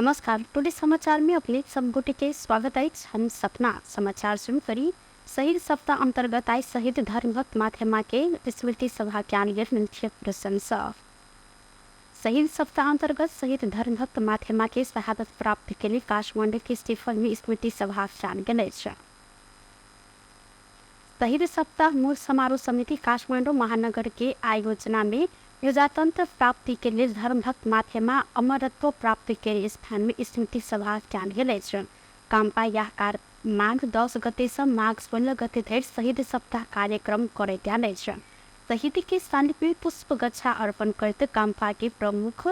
नमस्कार, टुडे समाचार में अपने सब गोटे के स्वागत अछि। हम सपना समाचार शुरू करी। शहीद सप्ताह अंतर्गत आइ शहीद धर्मभक्त माथेमा के स्मृति सभा कयल गेल मुख्य प्रशंसा। शहीद सप्ताह अंतर्गत शहीद धर्मभक्त माथेमा के शहादत प्राप्त के लिए काठमांडू के स्टीफन में स्मृति सभा कयल गेल अछि। शहीद सप्ताह मूल समारोह समिति काठमाडौँ महानगर के आयोजना में प्रजातंत्र प्राप्ति के लेल धर्मभक्त माथेमा अमरत्व प्राप्त के स्थान में स्मृति सभा कयल गेल अछि। काम्पा यह कार माघ 10 गते से माघ 16 गते धरि शहीद सप्ताह कार्यक्रम करैत आयल अछि। शहीद के सानिध्य में पुष्प गच्छा अर्पण करैत काम्पा के प्रमुख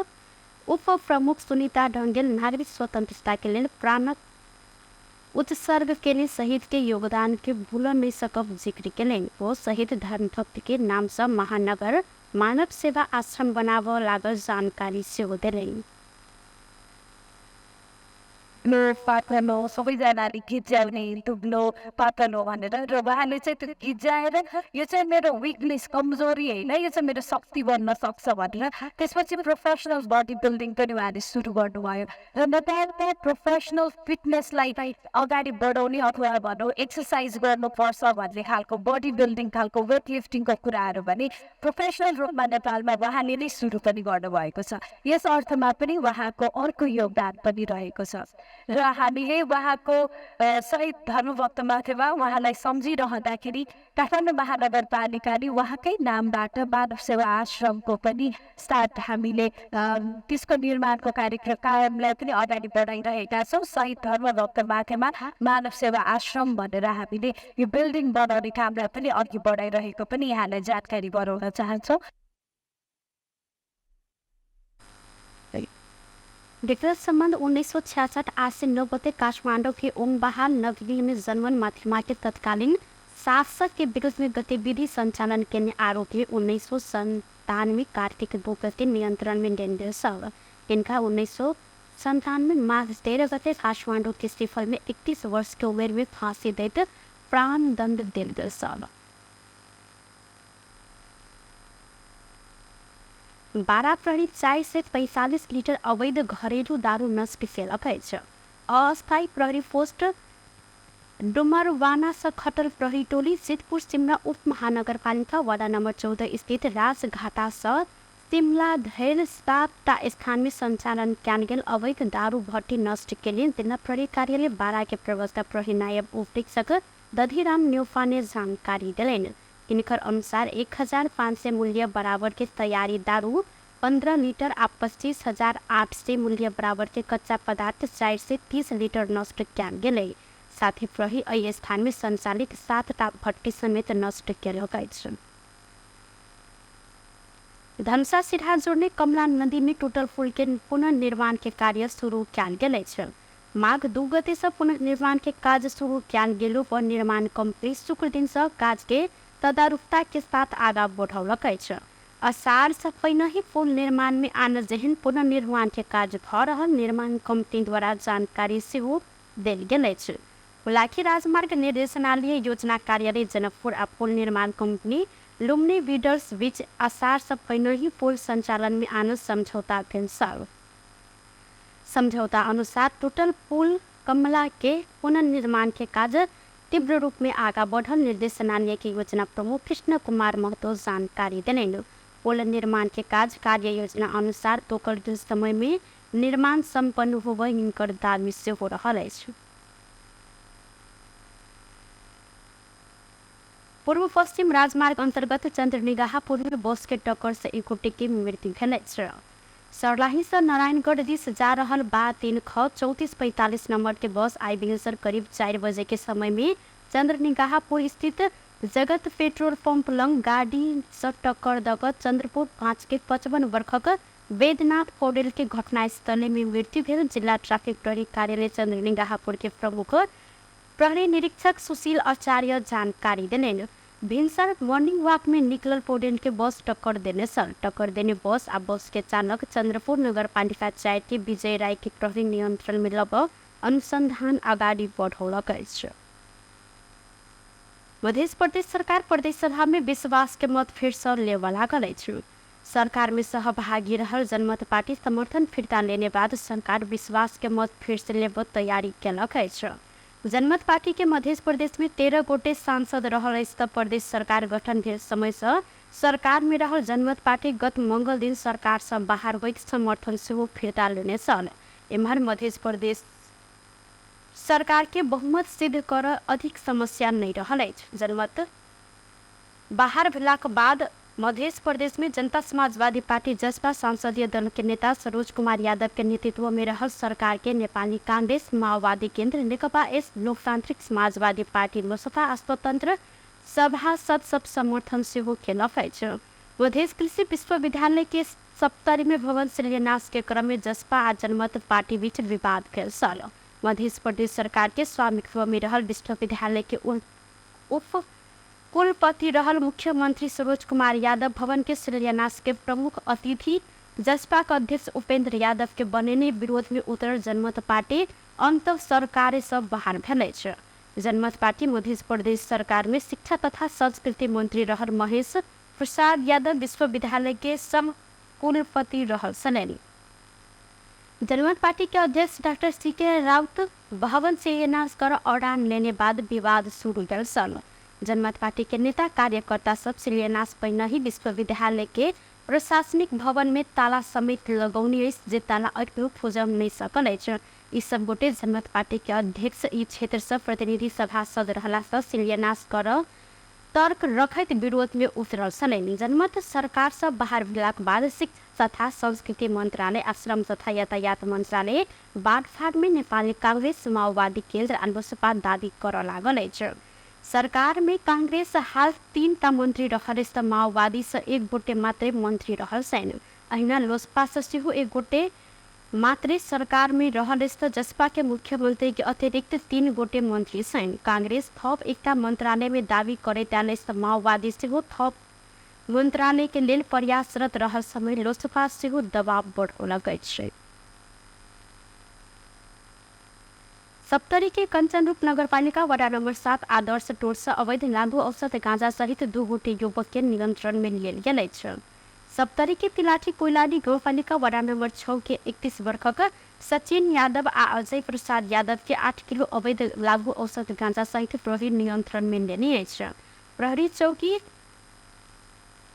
उप प्रमुख सुनीता ढंगेल नागरिक स्वतंत्रता के लेल प्राणक उत्सर्ग केने शहीद के योगदान के भूल नहीं सकब जिक्र केलनि। ओ शहीद धर्मभक्त के नाम से महानगर मानव सेवा आश्रम बनाबऽ लागल जानकारी सेहो देलनि। पातलो सबैजनाले गिज्याउने दुब्लो पातलो भनेर, र उहाँले चाहिँ त्यो गिज्याएर यो चाहिँ मेरो विकनेस कमजोरी होइन, यो चाहिँ मेरो शक्ति बन्न सक्छ भनेर त्यसपछि प्रोफेसनल बडी बिल्डिङ पनि उहाँले सुरु गर्नुभयो र नेपालमा प्रोफेसनल फिटनेसलाई अगाडि बढाउने अथवा भनौँ एक्सर्साइज गर्नुपर्छ भन्ने खालको बडी बिल्डिङ खालको वेट लिफ्टिङको कुराहरू भने प्रोफेसनल रूपमा नेपालमा उहाँले नै सुरु पनि गर्नुभएको छ। यस अर्थमा पनि उहाँको अर्को योगदान पनि रहेको छ र हामीले उहाँको शहीद धर्मभक्त माथेमा उहाँलाई सम्झिरहँदाखेरि काठमाडौँ महानगरपालिकाले उहाँकै नामबाट मानव सेवा आश्रमको पनि स्टार्ट हामीले त्यसको निर्माणको कार्यक्रम कायमलाई पनि अगाडि बढाइरहेका छौँ। शहीद धर्मभक्त माथेमा मानव सेवा आश्रम भनेर हामीले यो बिल्डिङ बनाउने कामलाई पनि अघि बढाइरहेको पनि यहाँलाई जानकारी गराउन चाहन्छौँ। विक्रम संबंध 1966 आश्विन 9 गते काठमाडौँ के ओमबहाल नगरी में जन्मन माथेमा के तत्कालीन शासक के विरुद्ध में गतिविधि संचालन के आरोप में 1997 कार्तिक 2 गते नियंत्रण में लेन सब इनका 1997 माघ 13 गते काठमाडौँ के श्रीफल में 31 वर्ष के उम्र में फांसी दैत प्राणदंड देल गेल सब। 12 प्रहरी 445 लीटर अवैध घरेलू दारू नष्ट केलक अछि। अस्थायी प्रहरी पोस्ट डुमरवाना से खटल प्रहरी टोली जितपुर सिमरा उप महानगरपालिका वार्ड नंबर 14 स्थित राजघाटा से सिमला धरि 7टा स्थान में संचालन कयल गेल अवैध दारू भट्टी नष्ट के लिए जिला प्रहरी कार्यालय 12 के प्रवक्ता प्रहरी नायब उपरीक्षक दधिराम न्योपा ने जानकारी देलनि। हिनकर अनुसार 1500 मूल्य बराबर के तैयारी दारू 15 लीटर आ 25,800 मूल्य बराबर के कच्चा पदार्थ 430 लीटर नष्ट कयल गेलै। साथ ही प्रहरी एहि स्थान में संचालित 7टा भट्टी समेत नष्ट केलक अछि। धनुषा सिरहा जोड़ने कमला नदी में टूटल पुल के पुनर्निर्माण के कार्य शुरू कयल गेल अछि। माघ 2 गते से पुनर्निर्माण के काज शुरू कयल गेलो पर निर्माण कंपनी शुक्र दिन से काज के तदारुकता के साथ आगा बढ़ौलक अछि। अषाढ़ से पहिने ही पुल निर्माण में आन जेहन पुनर्निर्माण के काज भ रहल निर्माण कंपनी द्वारा जानकारी सेहो देल गेल अछि। हुलाकी राजमार्ग निर्देशनालय योजना कार्यालय जनकपुर आ पुल निर्माण कंपनी लुम्बिनी बिल्डर्स बीच अषाढ़ से पहिने ही पुल संचालन में आन समझौता भेल छल। समझौता अनुसार टूटल पुल कमला के पुनर्निर्माण के काज तीव्र रूप में आगा बढ़ल निर्देशनालय के योजना प्रमुख कृष्ण कुमार महतो जानकारी देलनि। पुल निर्माण के काज कार्य योजना अनुसार तोकल गेल समय में निर्माण संपन्न होबय हिनकर दावी सेहो रहल अछि। पूर्व पश्चिम राजमार्ग अंतर्गत चंद्रनिगाहपुर में बस के टक्कर से एक गोटे के मृत्यु भेल अछि। सर्लाही से नारायणगढ़ दिस जा रहल बा 3 ख 3445 नंबर के बस आई भिनसर करीब 4 बजे के समय में चंद्रनिगाहपुर स्थित जगत पेट्रोल पंप लंग गाड़ी से टक्कर दक चंद्रपुर 5 के 55 वर्षक वैद्यनाथ पौडेल के घटनास्थल में मृत्यु भेल। जिला ट्रैफिक प्रहरी कार्यालय चंद्रनिगाहपुर के प्रमुख प्रहरी निरीक्षक सुशील आचार्य जानकारी देलनि। भिनसर मॉर्निंग वॉक में निकलल पौडेल के बस टक्कर देने छल। टक्कर देने बस आ बस के चालक चंद्रपुर नगरपालिका 4 के विजय राय के प्रहरी नियंत्रण में लग अनुसंधान अगाडि बढ़ौलक अछि। मध्य प्रदेश सरकार प्रदेश सभा में विश्वास के मत फेर से लेबऽ लागल अछि। सरकार में सहभागी रहल जनमत पार्टी समर्थन फिर्ता लेने बाद सरकार विश्वास के मत फिर से लेब तैयारी केलक अछि। जनमत पार्टी के मध्य प्रदेश में 13 गोटे सांसद रहल अछि त प्रदेश सरकार गठन भेल समय से सरकार में रहल जनमत पार्टी गत मंगल दिन सरकार से बाहर होइत समर्थन सेहो फिर्ता लेने छल। एम्हर मध्य प्रदेश सरकार के बहुमत सिद्ध कर अधिक समस्या नहीं रहल अछि। जनमत बाहर भेलाक बाद मध्य प्रदेश में जनता समाजवादी पार्टी जसपा संसदीय दल के नेता सरोज कुमार यादव के नेतृत्व में रहल सरकार के नेपाली कांग्रेस, माओवादी केन्द्र, नेकपा एस, लोकतांत्रिक समाजवादी पार्टी लोसपा आ स्वतंत्र सभासद सब समर्थन सेहो केलक अछि। मध्य कृषि विश्वविद्यालय के सप्तरी में भवन शिलान्यास के क्रम में जसपा आ जनमत पार्टी बीच विवाद भेल छल। मध्य प्रदेश सरकार के स्वामित्व में रहल विश्वविद्यालय के उप कुलपति रहल मुख्यमंत्री सरोज कुमार यादव भवन के शिलान्यास के प्रमुख अतिथि जसपा के अध्यक्ष उपेंद्र यादव के बनेने विरोध में उतरल जनमत पार्टी अंत सरकार सब बाहर भेल अछि। जनमत पार्टी मध्य प्रदेश सरकार में शिक्षा तथा संस्कृति मंत्री रहल महेश प्रसाद यादव विश्वविद्यालय के सम कुलपति रहल छलनि। जनमत पार्टी के अध्यक्ष डाक्टर सी के राउत भवन शिलान्यास कर अड़ान लेने बाद विवाद शुरू भेल छल। जनमत पार्टी के नेता कार्यकर्ता सब शिलान्यास पहिने ही विश्वविद्यालय के प्रशासनिक भवन में ताला समेत लगौने अछि, जे ताला अखनो खोजल नहीं सकल अछि। ई सब गोटे जनमत पार्टी के अध्यक्ष ई क्षेत्र से प्रतिनिधि सभासद रहला से शिलान्यास कर तर्क रखैत विरोध में उतरल छलनि। जनमत सरकार से बाहर भेलाक बाद शिक्षा तथा संस्कृति मंत्रालय, आश्रम तथा यातायात मंत्रालय बाँटफाँट में नेपाली कांग्रेस, माओवादी केन्द्र आ लोसपा दावी करऽ लागल अछि। सरकार में कांग्रेस हाल 3टा मंत्री रहल अछि त माओवादी से 1 गोटे मात्रै मंत्री रहल छनि। अहिना लोसपा से सेहो 1 गोटे मात्रै सरकार में रहल अछि त जसपा के मुख्यमंत्री के अतिरिक्त 3 गोटे मंत्री छनि। कांग्रेस थप एकटा मंत्रालय में दावी करैत आयल अछि त माओवादी सेहो थप मंत्रालय के लेल प्रयासरत रहल समय लोसपा सेहो दबाव बढ़ौलक अछि। सप्तरी के कंचनरूप नगरपालिका वडा नंबर 7 आदर्श टोल से अवैध लागू औषध गांजा सहित 2 गोटे युवक के नियंत्रण में लेल गेल अछि। सप्तरी के तिलाठी कोइलाडी गाउँपालिका वडा नंबर 6 के 31 वर्षक सचिन यादव आ अजय प्रसाद यादव के 8 किलो अवैध लागू औषध गांजा सहित प्रहरी नियंत्रण में लेने अछि। प्रहरी चौकी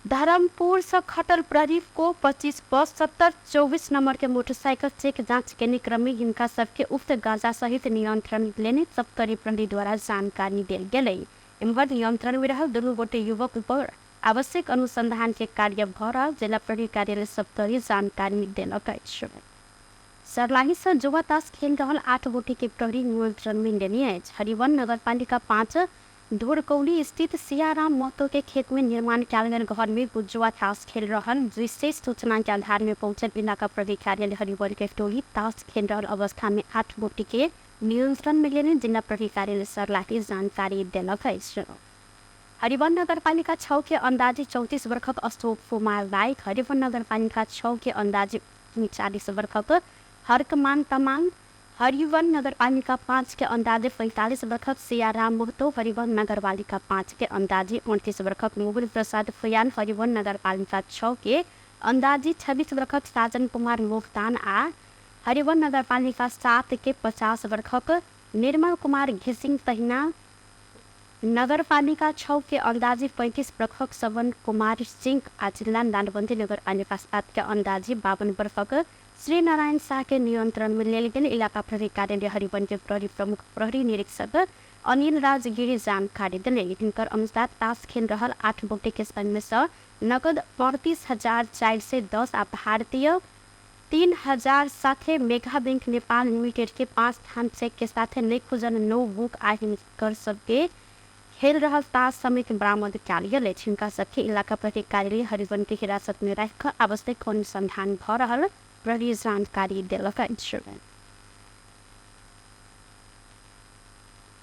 धर्मपुर से खटल प्रहरी को 25 बस 7024 नंबर के मोटरसाइकिल चेक जांच के क्रम में हिनका सबके उक्त गांजा सहित नियंत्रण लेने सप्तरी प्रहरी द्वारा जानकारी देल गेलै। एम्हर नियंत्रण में रहल दुनू गोटे युवक पर आवश्यक अनुसंधान के कार्य भ रहल जिला प्रहरी कार्यालय सप्तरी जानकारी देलक अछि। सर्लाही से जुआ तास खेल रहल 8 गोटे के प्रहरी नियंत्रण में लेने अछि। हरिवन नगरपालिका 5 धोरकौली स्थित सियाराम महतो के खेत में निर्माण कयल गेल घर में जुआ तास खेल रहल विशेष सूचना के आधार में पहुंचल इलाका प्रहरी कार्यालय हरिवन के टोली तास खेल रहल अवस्था में 8 गोटे के नियंत्रण में लेने जिला प्रहरी कार्यालय सर्लाही जानकारी देलक अछि। हरिवन नगरपालिका 6 के अंदाजे 34 वर्षक अशोक कुमार राई, हरिवन नगरपालिका 6 के अंदाजे 39 वर्षक हर्कमान तमाङ, हरिवन नगरपालिका 5 के अंदाजे 45 वर्षक सियाराम महतो, हरिवन नगरपालिका 5 के अंदाजे 29 वर्षक मुगुल प्रसाद फुयान, हरिवन नगरपालिका 6 के अंदाजे 26 वर्षक साजन कुमार मोक्तान आ हरिवन नगरपालिका 7 के 50 वर्षक निर्मल कुमार घिसिङ। तहिना नगरपालिका 6 के अंदाजे 35 वर्षक श्रवण कुमार सिंह आ जिल्ला नालबन्दी नगरपालिका 7 के अंदाजे 52 वर्षक श्री नारायण शाह के नियंत्रण में लेल गेल इलाका प्रहरी कार्यालय हरिवन के प्रहरी प्रमुख प्रहरी निरीक्षक अनिल राज गिरी जानकारी देने। हिनकर अनुसार तास खेल रहल 8 गोटे के संग में से नगद 38,410 आ भारतीय 3,000 साथे मेघा बैंक नेपाल लिमिटेड के 5 थान चेक के साथे नै खुजल 9 बुक आ हिनकर सबके खेल रहल तास समेत बरामद कयल गेल अछि। हिनका सबके इलाका प्रहरी कार्यालय हरिवन के हिरासत में राखि कऽ आवश्यक अनुसंधान भऽ रहल प्रहरी जानकारी देलक अछि।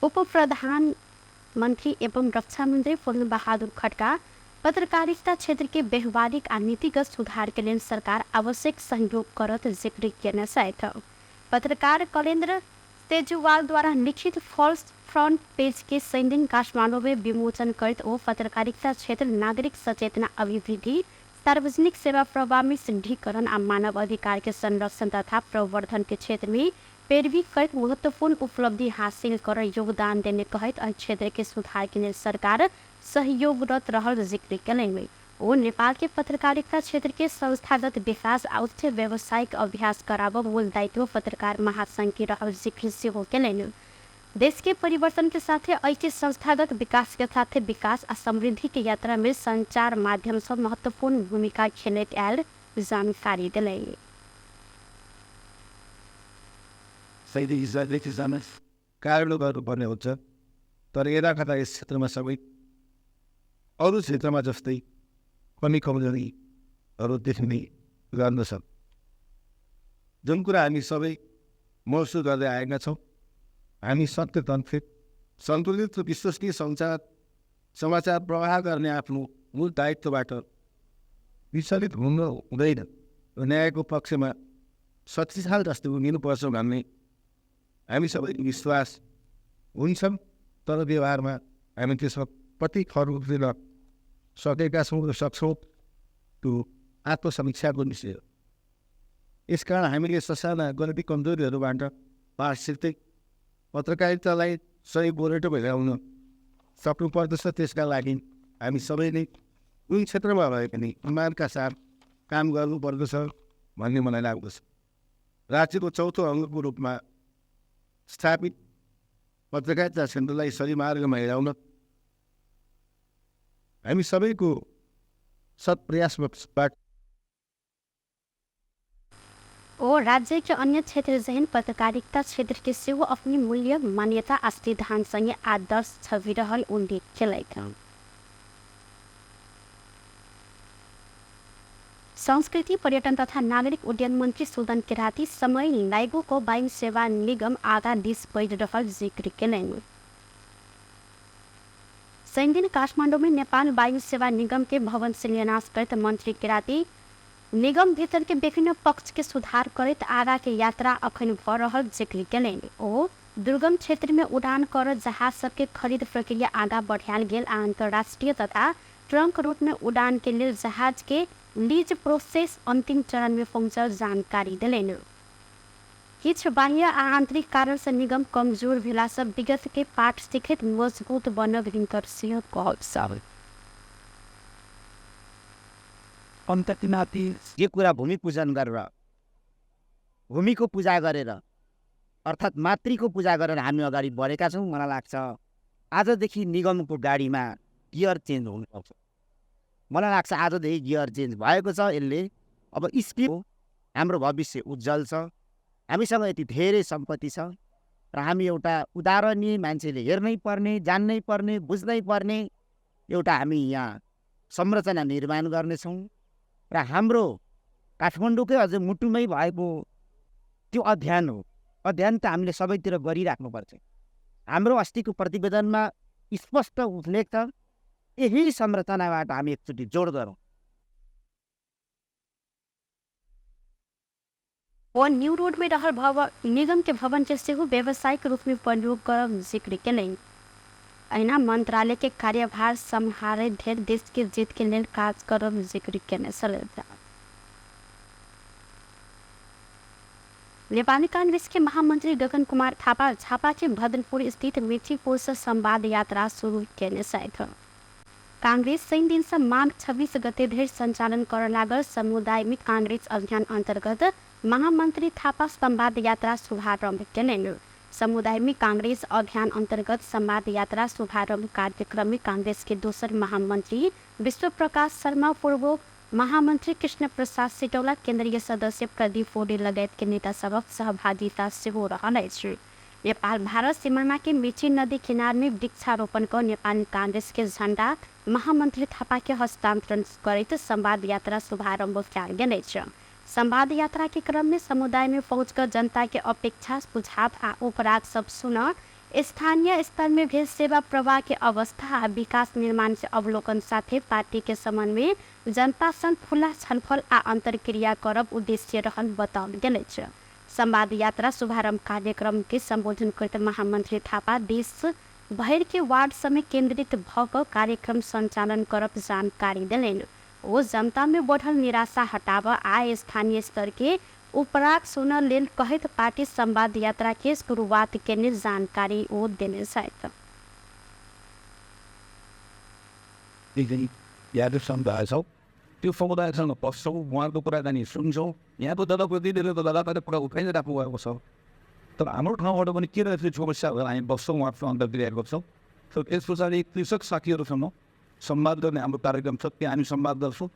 उप प्रधानमंत्री एवं रक्षा मंत्री पूर्ण बहादुर खड्का पत्रकारिता क्षेत्र के व्यवहारिक आ नीतिगत सुधार के लेल सरकार आवश्यक सहयोग करत जिक्र केने छथि। पत्रकार कलेन्द्र तेजुवाल द्वारा लिखित फॉल्स फ्रंट पेज के शनिदिन काठमाडौँ में विमोचन करैत ओ पत्रकारिता क्षेत्र नागरिक सचेतना अभिवृद्धि, सार्वजनिक सेवा प्रवाह में सुदृढीकरण आ मानव अधिकार के संरक्षण तथा प्रवर्धन के क्षेत्र में पैरवी करैत महत्वपूर्ण उपलब्धि हासिल कर योगदान देने कहैत एहि क्षेत्र के सुधार के लेल सरकार सहयोगरत रहल जिक्र केलनि। ओ नेपाल के पत्रकारिता क्षेत्र के संस्थागत विकास आ उच्च व्यावसायिक अभ्यास कराब मूल दायित्व पत्रकार महासंघ के रहल जिक्र सेहो केलनि। देश के परिवर्तन के साथे एहि संस्थागत विकास के साथे विकास आ समृद्धि के यात्रा में संचार माध्यम से महत्वपूर्ण भूमिका खेलैत आयल जानकारी देलनि। कार्य गर्नुपर्ने हुन्छ, तर यदाकदा यस क्षेत्रमा सबै अरू क्षेत्रमा जस्तै कमी कमजोरीहरू देख्ने गर्दछ। जुन कुरा हामी सबै महसुस गर्दै आएका छौँ, हामी सत्य तन्त्रिक सन्तुलित र विश्वसनीय समाचार प्रवाह गर्ने आफ्नो मूल दायित्वबाट विचलित हुनु हुँदैन र न्यायको पक्षमा शक्तिशाली जस्तो उभिनुपर्छ भन्ने हामी सबै विश्वास हुन्छ। तर व्यवहारमा हामी त्यसमा कति खर उत्रिन सकेका छौँ र सक्छौँ त्यो आत्मसमीक्षाको विषय हो। यसकारण हामीले ससाना गल्ती कमजोरीहरूबाट पाठ सिक्दै पत्रकारितालाई सही गोरेटो ल्याउन सक्नुपर्दछ। त्यसका लागि हामी सबैले कुन क्षेत्रमा भए पनि इमानका साथ काम गर्नुपर्दछ भन्ने मलाई लाग्दछ। राज्यको चौथो अङ्गको रूपमा स्थापित पत्रकारिता क्षेत्रलाई सही मार्गमा हिँडाउन हामी सबैको सत्प्रयासबाट ओ राज्य के अन्य क्षेत्र जहन पत्रकारिता क्षेत्र के सेहो अपनी मूल्य मान्यता आ सिद्धान्तसँगे आदर्श छवि रहल उल्लेख केलथि। संस्कृति पर्यटन तथा नागरिक उड्डयन मन्त्री सुदन केराती समय लागेको वायु सेवा निगम आगा दिस बढ़ि रहल जिक्र केलनि। शनिदिन काठमाडौँ में नेपाल वायु सेवा निगम के भवन शिलान्यास करैत मंत्री केराती निगम भीतर के विभिन्न पक्ष के सुधार करैत आगा के यात्रा अखन भ रहल जिक्र केलनि। ओ दुर्गम क्षेत्र में उड़ान कर जहाज सबके खरीद प्रक्रिया आगा बढ़ायल गेल आ अंतर्राष्ट्रीय तथा ट्रंक रूट में उड़ान के लेल जहाज के लीज प्रोसेस अंतिम चरण में पहुंचल जानकारी देलनि। किछु बाह्य आ आंतरिक कारण से निगम कमजोर भेला से विगत के पाठ सिखैत मजबूत बनब हिनकर सेहो कहब सब। जे कुरा भूमि पूजन गरेर, भूमिको पूजा गरेर अर्थात् मातृको पूजा गरेर हामी अगाडि बढेका छौँ। मलाई लाग्छ आजदेखि निगमको गाडीमा गियर चेन्ज हुनुपर्छ। मलाई लाग्छ आजदेखि गियर चेन्ज भएको छ। यसले अब स्पिड, हाम्रो भविष्य उज्जवल छ। हामीसँग यति धेरै सम्पत्ति छ र हामी एउटा उदाहरणीय मान्छेले हेर्नै पर्ने, जान्नै पर्ने, बुझ्नै पर्ने एउटा हामी यहाँ संरचना निर्माण गर्नेछौँ र हाम्रो काठमाडौँकै अझ मुटुमै भएको त्यो अध्ययन हो। अध्ययन त हामीले सबैतिर गरिराख्नुपर्छ। हाम्रो अस्तिको प्रतिवेदनमा स्पष्ट उल्लेख छ, यही संरचनाबाट हामी एकचोटि जोड गरौँ। ओ न्यू रोड में रहल भवन निगम के भवन के सेहो व्यावसायिक रूप में प्रयोग करब जिक्र केलनि। अहिना मंत्रालय के कार्यभार सम्हारे ढेर देश के जीत के लेल काज करब जिक्र केने छलथि। नेपाली कांग्रेस के महामंत्री गगन कुमार थापा झापा के भद्रपुर स्थित मेचीपुर से संवाद यात्रा शुरू केने छथि। कांग्रेस शनि दिन से माघ 26 गते धरि संचालन कर लागल समुदाय में कांग्रेस अभियान अंतर्गत महामंत्री थापा संवाद यात्रा शुभारंभ केलनि। समुदाय में कांग्रेस अभियान अंतर्गत संवाद यात्रा शुभारंभ कार्यक्रम में कांग्रेस के दोसर महामंत्री विश्व प्रकाश शर्मा, पूर्व महामंत्री कृष्ण प्रसाद सिटौला, केंद्रीय सदस्य प्रदीप पौडेल लगायत के नेता सभक सहभागिता सेहो रहल अछि। नेपाल भारत सीमाना के मेची नदी किनार में वृक्षारोपण क नेपाली कांग्रेस के झण्डा महामंत्री थापा के हस्तांतरण करैत संवाद यात्रा शुभारंभ कयल गेल अछि। संवाद यात्रा के क्रम में समुदाय में पहुँच कर जनता के अपेक्षा, सुझाव आ उपराग सब सुन स्थानीय स्तर में भेल सेवा प्रवाह के अवस्था आ विकास निर्माण के अवलोकन साथे पार्टी के समन्वय जनता संग खुला छलफल आ अंतर्क्रिया करब उद्देश्य रहल बताओल गेल अछि। संवाद यात्रा शुभारंभ कार्यक्रम के संबोधन करैत महामंत्री थापा देश भरि के वार्ड समय केंद्रित भ क कार्यक्रम संचालन करब जानकारी देलनि। ओ जनता में बढ़ल निराशा हटाब आ स्थानीय स्तर के उपराग सुनऽ लेल कहैत पार्टी संवाद यात्रा के शुरुआत केने जानकारी ओ देने छथि। समुदाय छौँ, त्यो समुदायसँग बस्छौँ, उहाँको कुराकानी सुन्छौँ। यहाँको जनप्रतिनिधिले त लगातार कुरा उठाइ नै राख्नु भएको छ, तर हाम्रो ठाउँबाट पनि के रहेछ समस्या हामी बस्छौँ, उहाँहरूसँग अन्तर्क्रिया गर्छौँ। र त्यस पछाडि कृषक साथीहरूसँग संवाद गर्ने हाम्रो कार्यक्रम छ, त्यहाँ हामी संवाद गर्छौँ।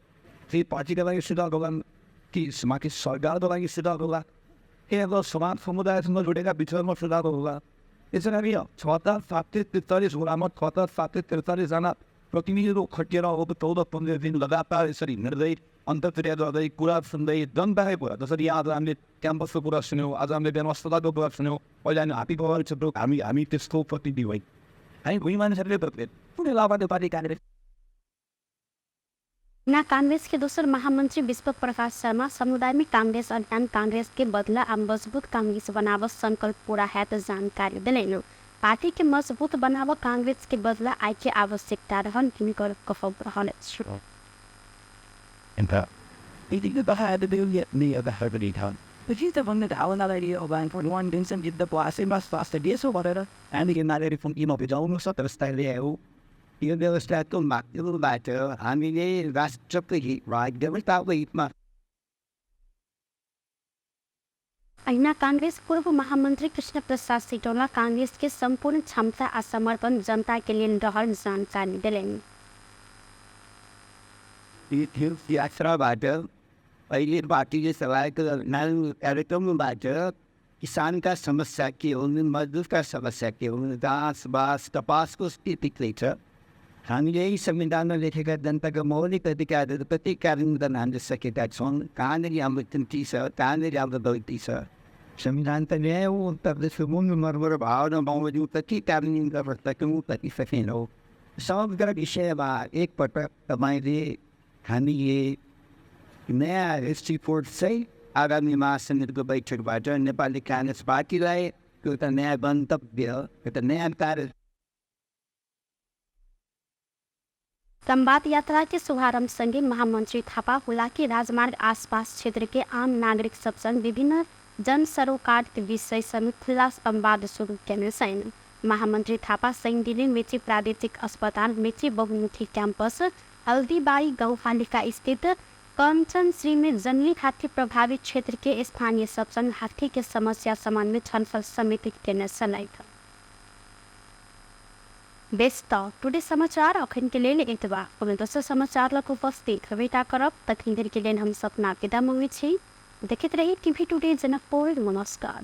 त्यही पार्टीका लागि सुधार होला कि माथि सरकारको लागि सुधार होला, यहाँको समाज समुदायसँग जोडेका विचारमा सुधार होला। यसरी हामी 6743 वडामा 6743जना प्रतिनिधिहरू खटिएर अब 14-15 दिन लगातार यसरी हिँड्दै अन्तर्क्रिया गर्दै कुरा सुन्दै जनताकै कुरा, जसरी यहाँ आज हामीले क्याम्पसको कुरा सुन्यौँ, आज हामीले बिहान अस्पतालको कुरा सुन्यौँ, अहिले हामी हात्ती भवन क्षेत्र, हामी त्यस्तो प्रतिनिधि होइन, हामी भुइँ मानिसहरूले प्रतिनिधि कुनै लाभार्थी पार्टी काङ्ग्रेस। ना कांग्रेस के दोसर महामंत्री विश्व प्रकाश शर्मा समुदाय में कांग्रेस अभियान कांग्रेस के बदला आ मजबूत कांग्रेस बनाव संकल्प पूरा है तो जानकारी दिलनि। पार्टी के मजबूत बनाव कांग्रेस के बदला आय के आवश्यकता रहन हिनकर कहब रहल अछि। यो व्यवस्थाको माध्यमबाट हामीले राष्ट्रको हितमा, जनताको हितमा। अहिना कांग्रेस पूर्व महामंत्री कृष्ण प्रसाद सिटौला कांग्रेस के संपूर्ण क्षमता आ समर्पण जनता के लिए रहल जानकारी दिलनि। यात्राबाट अहिले पार्टीले चलाएको कार्यक्रमबाट किसानका समस्या के हुन्, मजदुरका समस्या के हुन्, घाँस बाँस कपासको स्थिति के छ, हामीले संविधानमा लेखेका जनताको मौलिक अधिकारहरू कति कार्यान्वयन गर्न हामीले सकेका छौँ, कहाँनिर हाम्रो त्रुटि छ, कहाँनिर हाम्रो गल्ती छ। संविधान त न्याय हो, तर त्यसको मूल मर्म र भावना बमोजिम कति कार्यान्वयन गर्न सक्यौँ, कति सकेनौँ। समग्र विषयमा एकपटक तपाईँले हामीले नयाँ दृष्टिकोण चाहिँ आगामी महासमितिको बैठकबाट नेपाली काङ्ग्रेस पार्टीलाई एउटा नयाँ गन्तव्य, एउटा नयाँ कार्य। संवाद यात्रा के शुभारंभ संगे महामंत्री थापा हुलाकी राजमार्ग आसपास क्षेत्र के आम नागरिक सब संग विभिन्न जन सरोकार के विषय समेत खुला संवाद शुरू केने छनि। महामंत्री थापा शनिदिन मेची प्रादेशिक अस्पताल, मेची बहुमुखी कैंपस, हल्दीबाई गाउँपालिका स्थित कंचनश्री में जंगली हाथी प्रभावित क्षेत्र के स्थानीय सब संग हाथी के समस्या समन्वय छलफल समिति केने छलथि। बेस त टुडे समाचार अखन के लेल एतबा। कोनो दोसर समाचार लग उपस्थित हेबेटा करब, तखन धरि के लेल हम सपना विदा मङ्गै छी। देखैत रही टीवी टुडे जनकपुर। नमस्कार।